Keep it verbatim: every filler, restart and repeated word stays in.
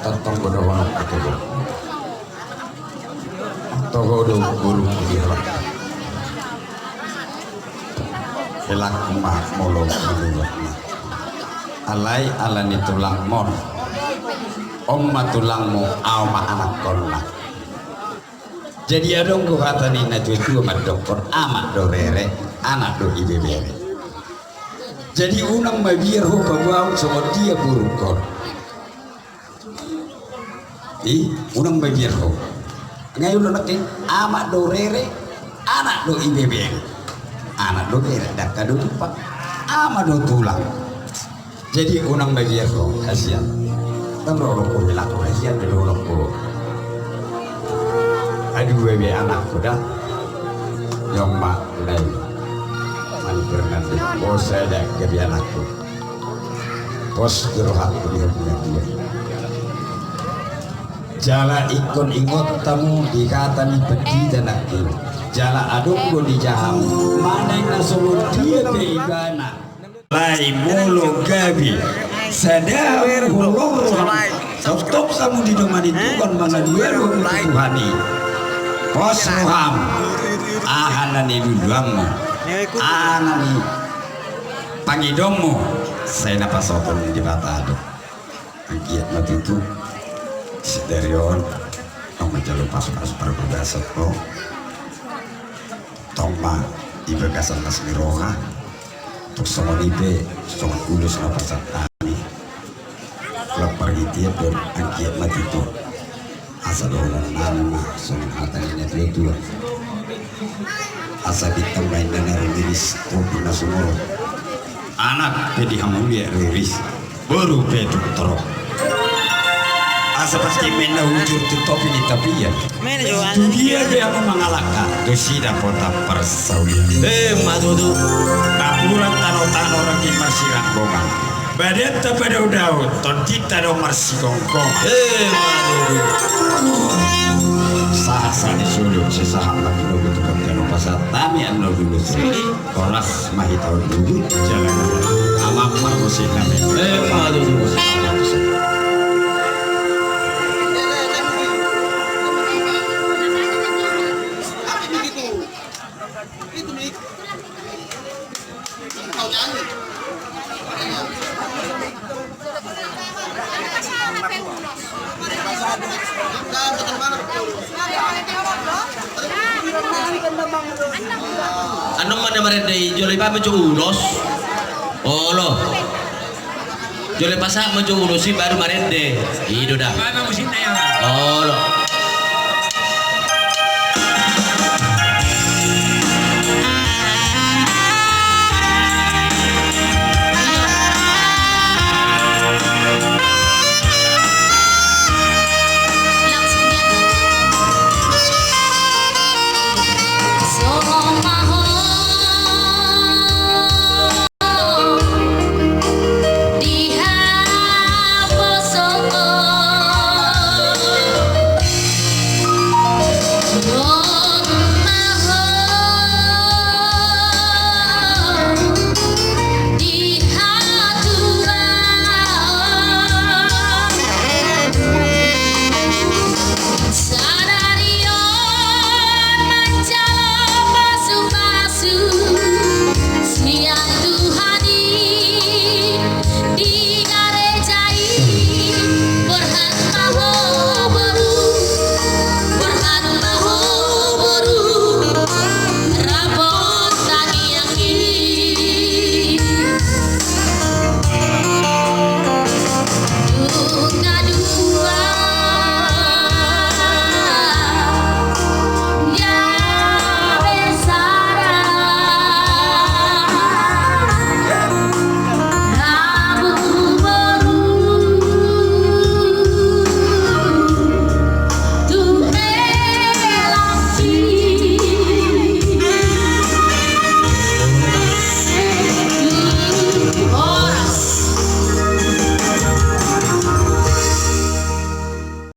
Tongtong do dohonon ate do. Toho do guru di hela. Helak ma molo meliwat na. Alai ala ni tulangmon. On ma tulangmu, ahu ma anakkonna. Jadi adong do hata ni natuatua mandokkon, amak do rere, anak do ibebere. Jadi unang mabiar ho paboaon songon dia borungkon. I, unang mabiar ho. Nga i olo nangkin, amak do rere, anak do ibebere. Anak do bere, dangka do tupa. Ama do tulang. Jadi unang mabiar ho hasian. Tong ro holongku, helakku, hasian do holongku. Aduh, bebe anakku da. Nyong ma ulai. Mani pernah tu. Oh, sada gabe anakku. Pos di rohakku di hubungan dia. Jala ingkon ingot hamu di hata ni pandita nangkin. Jala adong do di jahamu. Manang na songon dia pe ibana. Alai molo gabe sada hamu holong roham, tongtong hamu didomani Tuhan, mangalualu Tuhan i. Pos roham. Aha na niluluanmu, aha na ni pangidoanmu, sai na pasahaton ni Debata do. Anggiat ma tutu sadari on, tong manjalo pasupasu parbagason ho. Tong ma di bagasan las ni roha. Tung songon i pe, songon ulos na pasahat nami. Lam parhitean do, anggiat ma tutu. Asa dohonon nami ma songon hata ni natuatua. Asa bintang ma inna na riris, topi na sumorop. Anak pe di hamu liat riris, boru pe tung torop. Asa pasti ma inna hujur tu topi ni tapian. Tu dia pe hamu mangalangka, tu sida pota parsaulian. Emma tutu. Napuran tanotano ranggi marsiranggongan. Badanta padaodao, tondinta do marsigonggongan. Emma tutu. Sahat sahat ni solu, sai sahat ma tu dogu tu pangkano pasahat nami annon dulu. Horas ma hita on dulu, jalan. Amang marmusik nami. Emma tutu. Annon ma na marende i, jolo ipasahat ma jo ulos. Olo. Jolo ipasahat ma jo ulos i baru marende. I do da. Olo.